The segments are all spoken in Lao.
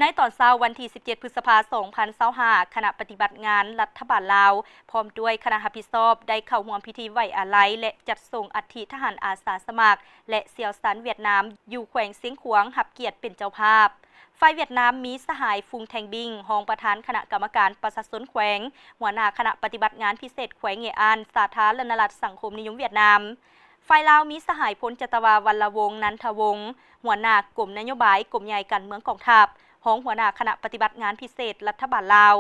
ໃນຕອນເຊົ້າວັນທີສິບເຈັດ ພຶດສະພາ ສອງພັນຊາວຫ້າ ຄະນະປະຕິບັດງານລັດຖະບານລາວ ພ້ອມດ້ວຍຄະນະຮັບຜິດຊອບ ໄດ້ເຂົ້າຮ່ວມພິທີໄວ້ອາໄລ ແລະ ຈັດສົ່ງອັດຖິທະຫານອາສາສະໝັກ ແລະ ຊ່ຽວຊານຫວຽດນາມ ຢູ່ແຂວງຊຽງຂວາງ ຮັບກຽດເປັນເຈົ້າພາບ. ຝ່າຍຫວຽດນາມມີສະຫາຍ ຟຸງ ແທງບິງ ຮອງປະທານຄະນະກຳມະການປະຊາຊົນແຂວງ, ຫົວໜ້າຄະນະປະຕິບັດງານພິເສດແຂວງເຫງ້ອານ ສາທາລະນະລັດສັງຄົມນິຍົມຫວຽດນາມ. ຝ່າຍລາວມີສະຫາຍ ພົນຈັດຕະວາ ວັນລະວົງ ນັນທະວົງ ຫົວໜ້າກົມນະໂຍບາຍ ກົມໃຫຍ່ການເມືອງກອງທັບ, ຮອງຫົວໜ້າຄະນະປະຕິບັດງານພິເສດລັດຖະບານລາວ.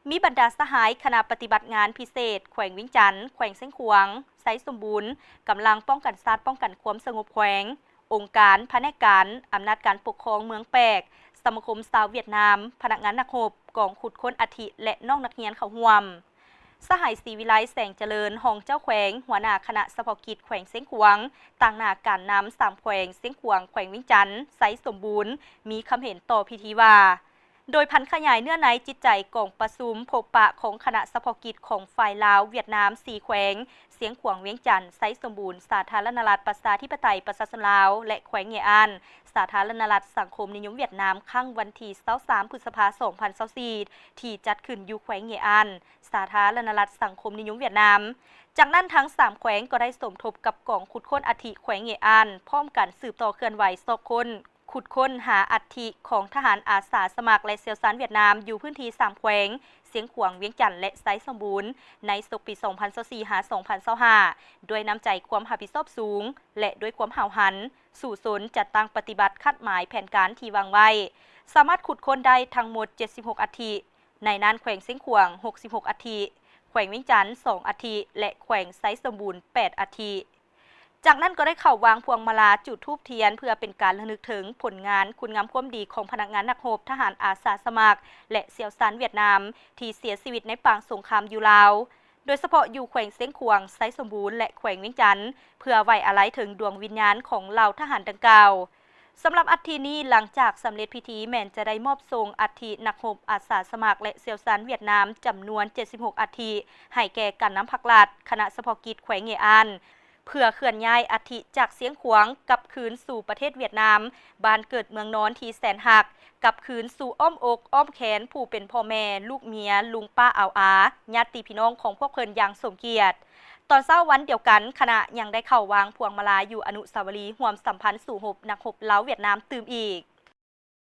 ມີບັນດາສະຫາຍຄະນະປະຕິບັດງານພິເສດແຂວງວຽງຈັນ, ແຂວງຊຽງຂວາງ, ໄຊສົມບູນ, ກຳລັງປ້ອງກັນຊາດປ້ອງກັນຄວາມສະຫງົບແຂວງ, ອົງການ, ພະແນກການ, ອຳນາດການປົກຄອງເມືອງແປກ, ສະມາຄົມຊາວຫວຽດນາມ, ພະນັກງານນັກຮົບ, ກອງຂຸດຄົ້ນອັດຖິ ແລະ ນອກນັກຮຽນເຂົ້າຮ່ວມ. ສະຫາຍ ສີວິໄລ ແສງຈະເລີນ ຮອງເຈົ້າແຂວງ, ຫົວໜ້າຄະນະສະເພາະກິດແຂວງຊຽງຂວາງ, ຕາງໜ້າການນຳສາມແຂວງ ຊຽງຂວາງ, ແຂວງວຽງຈັນ, ໄຊສົມບູນ ມີຄຳເຫັນຕໍ່ພິທີວ່າ ໂດຍຜັນຂະຫຍາຍເນື້ອໃນຈິດໃຈກອງປະຊຸມພົບປະຂອງຄະນະສະເພາະກິດຂອງຝ່າຍລາວ, ຫວຽດນາມ ສີ່ແຂວງ ຊຽງຂວາງ, ວຽງຈັນ, ໄຊສົມບູນ, ສາທາລະນະລັດປະຊາທິປະໄຕປະຊາຊົນລາວ ແລະ ແຂວງເຫງ້ອານ ສາທາລະນະລັດສັງຄົມນິຍົມຫວຽດນາມ ຄັ້ງວັນທີຊາວສາມ ພຶດສະພາ ສອງພັນຊາວສີ່ ທີ່ຈັດຂຶ້ນຢູ່ແຂວງເຫງ້ອານ ສາທາລະນະລັດສັງຄົມນິຍົມຫວຽດນາມ. ຈາກນັ້ນທັງສາມແຂວງກໍໄດ້ສົມທົບກັບກອງຂຸດຄົ້ນອັດຖິແຂວງເຫງ້ອານ ພ້ອມກັນສືບຕໍ່ເຄື່ອນໄຫວຊອກຄົ້ນ, ຂຸດຄົ້ນຫາອັດຖິຂອງທະຫານອາສາສະໝັກ ແລະ ຊ່ຽວຊານຫວຽດນາມ ຢູ່ພື້ນທີ່ສາມແຂວງ ຊຽງຂວາງ, ວຽງຈັນ ແລະ ໄຊສົມບູນ ໃນສົກປີສອງພັນຊາວສີ່ ຫາ ສອງພັນຊາວຫ້າ ດ້ວຍນ້ຳໃຈຄວາມຮັບຜິດຊອບສູງ ແລະ ດ້ວຍຄວາມຫ້າວຫັນ ສູ້ຊົນ ຈັດຕັ້ງປະຕິບັດຄາດໝາຍແຜນການທີ່ວາງໄວ້, ສາມາດຂຸດຄົ້ນໄດ້ທັງໝົດເຈັດສິບຫົກອັດຖິ, ໃນນັ້ນແຂວງຊຽງຂວາງ ຫົກສິບຫົກອັດຖິ, ແຂວງວຽງຈັນ ສອງອັດຖິ ແລະ ແຂວງໄຊສົມບູນ ແປດອັດຖິ. ຈາກນັ້ນກໍໄດ້ເຂົ້າວາງພວງມາລາ, ຈູດທູບທຽນ ເພື່ອເປັນການລະນຶກເຖິງຜົນງານຄຸນງາມຄວາມດີຂອງພະນັກງານນັກຮົບ, ທະຫານອາສາສະໝັກ ແລະ ຊ່ຽວຊານຫວຽດນາມ ທີ່ເສຍຊີວິດໃນປາງສົງຄາມຢູ່ລາວ, ໂດຍສະເພາະຢູ່ແຂວງຊຽງຂວາງ, ໄຊສົມບູນ ແລະ ແຂວງວຽງຈັນ, ເພື່ອໄວ້ອາໄລເຖິງດວງວິນຍານຂອງເຫຼົ່າທະຫານດັ່ງກ່າວ. ສຳລັບອັດຖິນີ້, ຫຼັງຈາກສຳເລັດພິທີ ແມ່ນຈະໄດ້ມອບສົ່ງອັດຖິນັກຮົບອາສາສະໝັກ ແລະ ຊ່ຽວຊານຫວຽດນາມ ຈຳນວນເຈັດສິບຫົກອັດຖິ ໃຫ້ແກ່ການນຳພັກລັດ, ຄະນະສະເພາະກິດແຂວງເຫງ້ອານ ເພື່ອເຄື່ອນຍ້າຍອັດຖິຈາກຊຽງຂວາງກັບຄືນສູ່ປະເທດຫວຽດນາມ, ບ້ານເກີດເມືອງນອນທີ່ແສນຮັກ, ກັບຄືນສູ່ອ້ອມອົກອ້ອມແຂນຜູ້ເປັນພໍ່ແມ່, ລູກເມຍ, ລຸງປ້າອາວອາ, ຍາດຕິພີ່ນ້ອງຂອງພວກເພິ່ນຢ່າງສົມກຽດ. ຕອນເຊົ້າວັນດຽວກັນ, ຄະນະຍັງໄດ້ເຂົ້າວາງພວງມາລາຢູ່ອະນຸສາວະລີຮ່ວມສຳພັນສູ້ຮົບນັກຮົບລາວຫວຽດນາມຕື່ມອີກ.